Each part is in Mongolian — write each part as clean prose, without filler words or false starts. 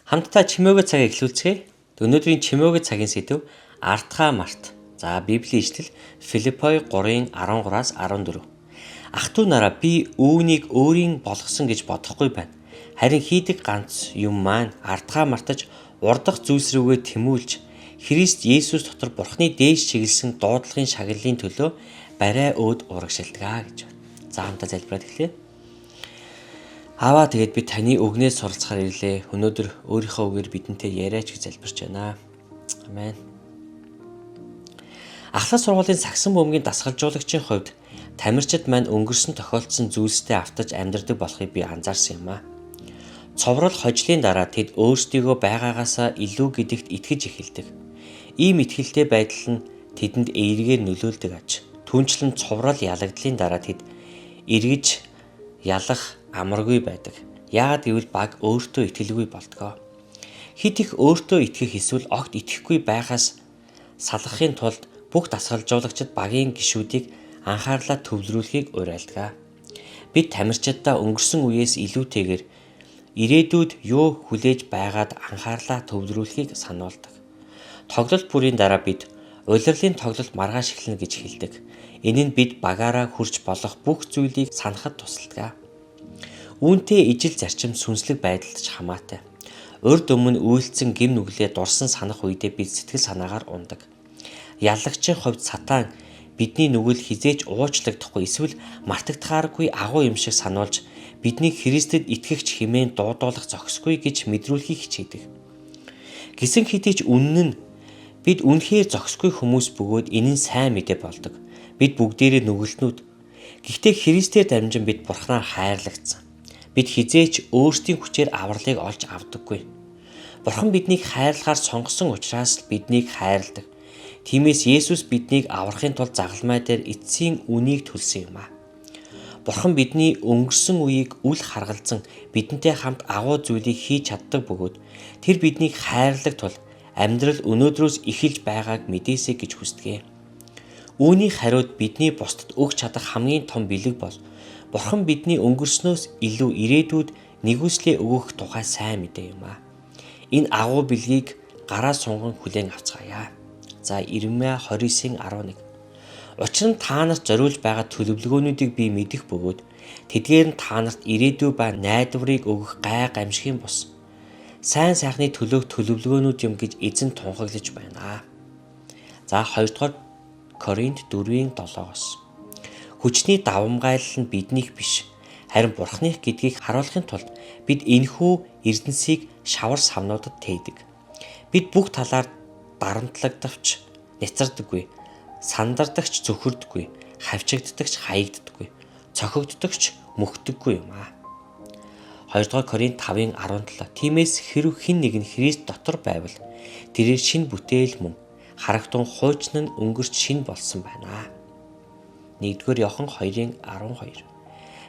Хамтдаа чимээгүй цаг эхлүүлцгээе. Өнөөдрийн чимээгүй цагийн сэдэв ардхаа март. За, Библийн ишлэл Филиппой 3:13-аас 14. Ах トゥ нараа, би үүнийг өөрийн болгосон гэж бодохгүй байна. Харин хийдэг ганц юм маань ардхаа мартаж, урдах зүйлс рүүгээ тэмүүлж, Христ Есүс дотор Бурхны дээш чиглэсэн дуудлагын шагналын төлөө барай өөд урагшилдаг аа гэж байна. За, хамтдаа залбираад эхлэе. Аава, тэгээд би таны үгнээс суралцахаар ирлээ. Өнөөдөр өөрийнхөө үгээр бидэнтэй яриач гэж залбирч байна. Амен. Ахлах сургуулийн сагсан бөмбөгийн дасгалжуулагчийн хувьд тамирчид маань өнгөрсөн тохиолдсон зүйлстэй автаж амьдардаг болохыг би анзаарсан юм аа. Цоврал хожлын дараа тэд өөрсдийгөө байгаагаасаа илүү гэдэгт итгэж эхэлдэг. Ийм итгэлтэй байдал нь тэдэнд эергээр нөлөөлдөг аж. Түүнчлэн цоврал ялагдлын дараа тэд эргэж ялах амаргүй байдаг. Яагаад гэвэл баг өөртөө итгэлгүй болдгоо. Хэт их өөртөө итгэх эсвэл огт итгэхгүй байхаас салгахын тулд бүх дасгалжуулагчид багийн гишүүдийг анхаарлаа төвлөрүүлэхийг уриалдаг. Бид тамирчиддаа өнгөрсөн үеэс илүүтэйгээр ирээдүйд юу хүлээж байгаад анхаарлаа төвлөрүүлэхийг сануулдаг. Тоглолт бүрийн дараа бид улирлын тоглолт маргааш эхэлнэ гэж хэлдэг. Энэ нь бид багаараа хүрч болох бүх зүйлийг санахад тусалдаг. Үүнтэй ижил зарчим сүнслэг байдалд ч хамаатай. Урд өмнө үйлдсэн гэм нүглээ дурсан санах үедээ бид сэтгэл санаагаар унадаг. Яллагчийн хувьд сатан бидний нүгэл хэзээ ч уучлагдахгүй эсвэл мартагдахааргүй агуу юм шиг сануулж, биднийг Христэд итгэгч хэмээн дуудуулах зохисгүй гэж мэдрүүлэхийг хичээдэг. Гэсэн хэдий ч үнэн нь бид үнэхээр зохисгүй хүмүүс бөгөөд энэ нь сайн мэдээ болдог. Бид бүгдээрээ нүгэлтнүүд. Гэхдээ Христээр дамжин бид Бурханаар хайрлагдсан. Бид хэзээ ч өөрсдийн хүчээр авралыг олж авдаггүй. Бурхан биднийг хайрлахаар сонгосон учраас л биднийг хайрладаг. Тиймээс Есүс биднийг аврахын тулд загалмай дээр эцсийн үнийг төлсөн юм аа. Бурхан бидний өнгөрсөн үеийг үл харгалзан бидэнтэй хамт агуу зүйлийг хийж чаддаг бөгөөд тэр биднийг хайрладаг тул амьдрал өнөөдрөөс эхэлж байгааг мэдээсэй гэж хүсдэг. Үүний хариуд бидний бусдад өгч чадах хамгийн том бэлэг бол Бурхан бидний өнгөрснөөс илүү ирээдүйд нигүүлслээ өгөх тухай сайн мэдээ юм аа. Энэ агуу бэлгийг гараа сунган хүлээн авцгаая. За, Ирмия 29-ийн 11. Учир нь та нарт зориулж байгаа төлөвлөгөөнүүдийг би мэдэх бөгөөд тэдгээр нь та нарт ирээдүй ба найдварыг өгөх гай гамшигын бус сайн сайхны төлөөх төлөвлөгөөнүүд юм гэж Эзэн тунхаглаж байна. За, 2 дугаар Коринт 4-ийн 7-оос. Хүчний давамгайлал нь биднийх биш, харин Бурханых гэдгийг харуулахын тулд бид энэхүү эрдэнсийг шавар савнуудад тээдэг. Бид бүх талаар дарамтлагдавч няцардаггүй, сандардагч цөхөрдөггүй, хавчигддагч хаягддаггүй, цохигддогч мөхдөггүй юм аа. 2 дугаар Коринт 5-ын 17. Тиймээс хэрэв хэн нэг нь Христ дотор байвал тэрээр шинэ бүтээл мөн харагтун хуучин нь өнгөрч шинэ болсон байна. 1-р Иохан 2-ын 12.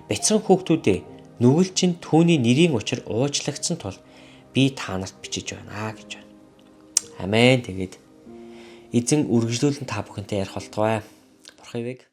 Бяцхан хүүхдүүдээ, нүгэл чинь түүний нэрийн учир уучлагдсан тул би та нарт бичиж байна гэж байна. Амен. Тэгээд Эзэн үргэлжлүүлэн та бүхэнтэй ярих болтугай. Бурхан ивээг.